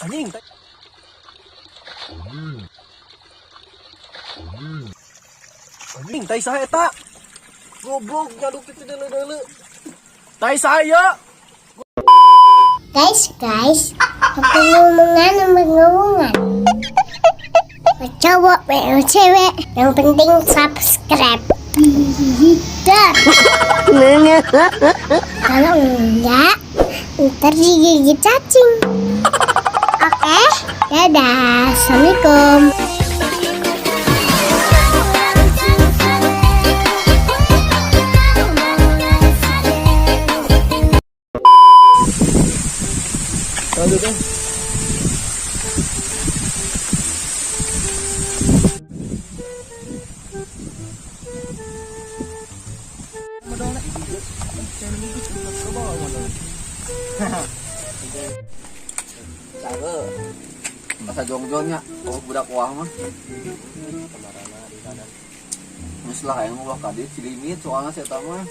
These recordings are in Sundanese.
Anjing. Anjing, tai saha eta? Goblok nyaduk kitu deuleu-deuleu. Tai saha ieu? Guys, guys, pengumuman pengumuman. Mau cowok, mau cewek, yang penting subscribe. Dan kalau enggak, ntar digigit cacing. Oke, dadah. Assalamualaikum. Lanjut eh. Cara masa jongjongnya, oh budak wah mah. Geus lah yang ulah ka dieu cilimit soalna si eta mah.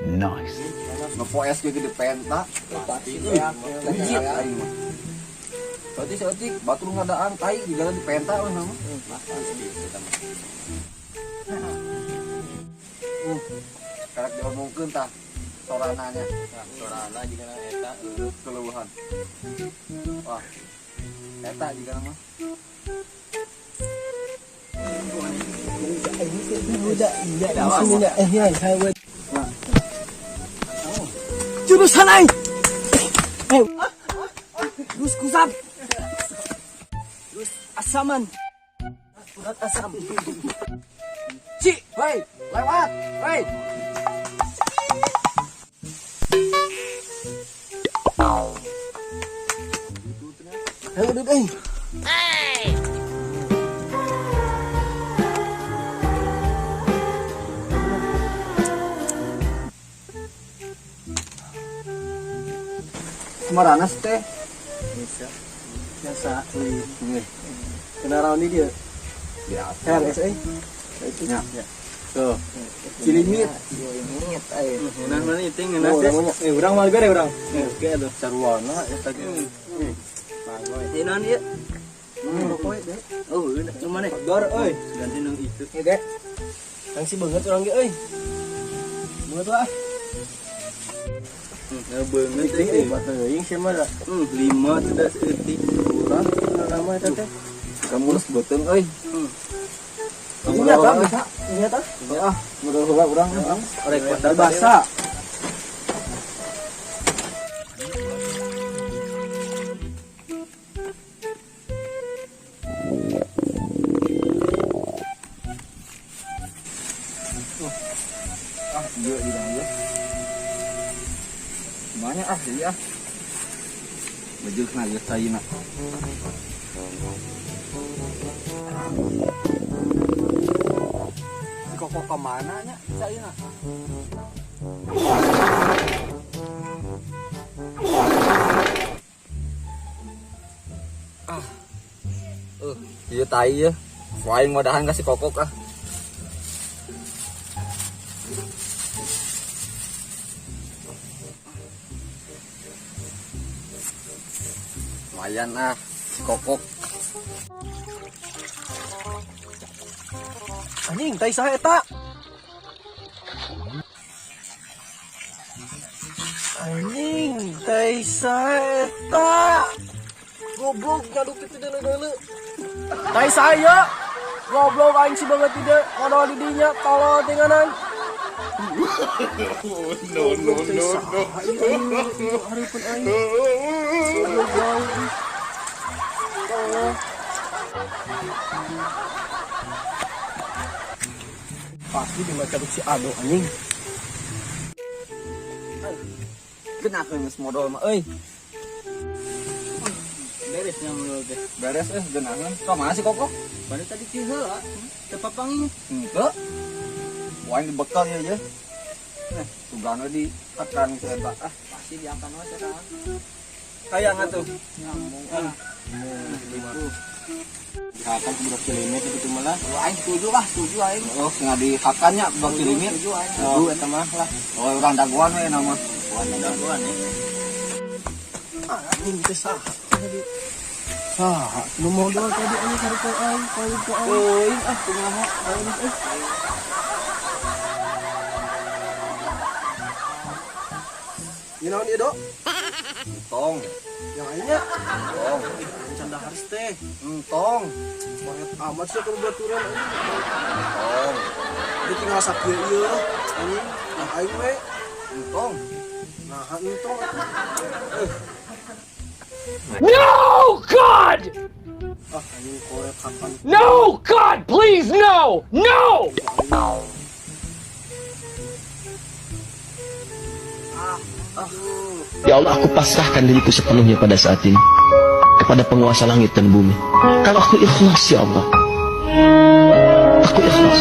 Nice. Ngepoes ge gede penta. Pasti Wujud aing mah. Berarti saeutik batur ngadaan tai di jalan di penta we mah. Karek diomongkeun tah sorananya. Sorana juga eta Keluhan. Wah. Eta juga mah. Jurusan aing. Eh. Terus kusap. Terus asaman. Urat asam. Ci, hei, lewat, hei. Ayo duduk aing. Kemana sih teh? Biasa. Biasa. Kena rawan dia. Biasa. RS eh. Ya. Tuh. Cilimit. Cilimit aing. Ngeunah mana itu ngeunah Oh, sih. urang eh urang mah gede urang. Oke atuh. Sarwana eta ge. Ieu naon ieu? Oh, nu mana? Dor euy. Ganti nu itu. Ieu ge. Tangsi banget urang ge euy. Banget lah. Nah, beungeut Teuing euy. euy, teuing sih mah dah. 5 sudah seeutik. Urang nama eta teh. Kamu geus beuteung euy. Ini nyata bisa. Nyata. Ah, modal heula urang. Orek pasar Basa. Ah, iya di dalam ya. Banyak ah, iya. Baju kena geus caina. Si Koko kemana nya caina? Ah. Iya tai ya. Waing modahan ka si Kokok ah. Lumayan ah si Kokok. Anjing, tai saha eta? Anjing, tai saha eta? Goblok nyaduk kitu deuleu-deuleu. Tai saha ieu? Goblok aing si banget di dieu, modal di dinya tolol tinganan. No, no, no, no. Hareupeun aing. Goblok aing. Tolol. Pasti dimaca si Ado anjing. Kenapa geus modal mah euy? Beres nya menurut teh. Beres euy geunaheun. Ka mana si Kokok? Bari tadi ti heula. Teu papanggih. Henteu. Waing dibekal ieu ye. Eh, sugana di tekan si eta ah. Pasti diangkat wae eta mah. Hayang atuh. Nyambung ah. Gitu. Dihakan ku budak cilimit itu malah. Oh, aing setuju lah, setuju aing. Oh, cenah dihakannya budak cilimit. Setuju aing. Oh, eta mah lah. Oh, urang dagoan we nama. Dagoan ya. Anjing teh saha? Tadi? Saha nu modol tadi anjing karek aing, kawin ka aing. Teuing ah, kumaha. Aing eh. Ieu naon ieu, Dok? Entong, Yang aingnya entong, can dahar teh. Entong, Banget amat sih kalau baturan anjing. Entong, Jadi tinggal sakieu ieu anjing. Nah aing we. Entong. Nah entong atuh. Eh, No, God! Ah anjing koret kapan. No, God, please, no! No! Ya Allah, aku pasrahkan diriku sepenuhnya pada saat ini kepada penguasa langit dan bumi. Kalau aku ikhlas, ya Allah, aku ikhlas.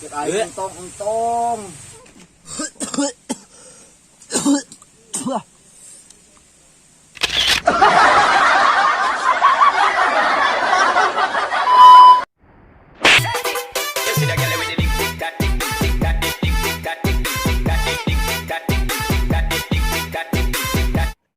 Cek aing. Entong, entong.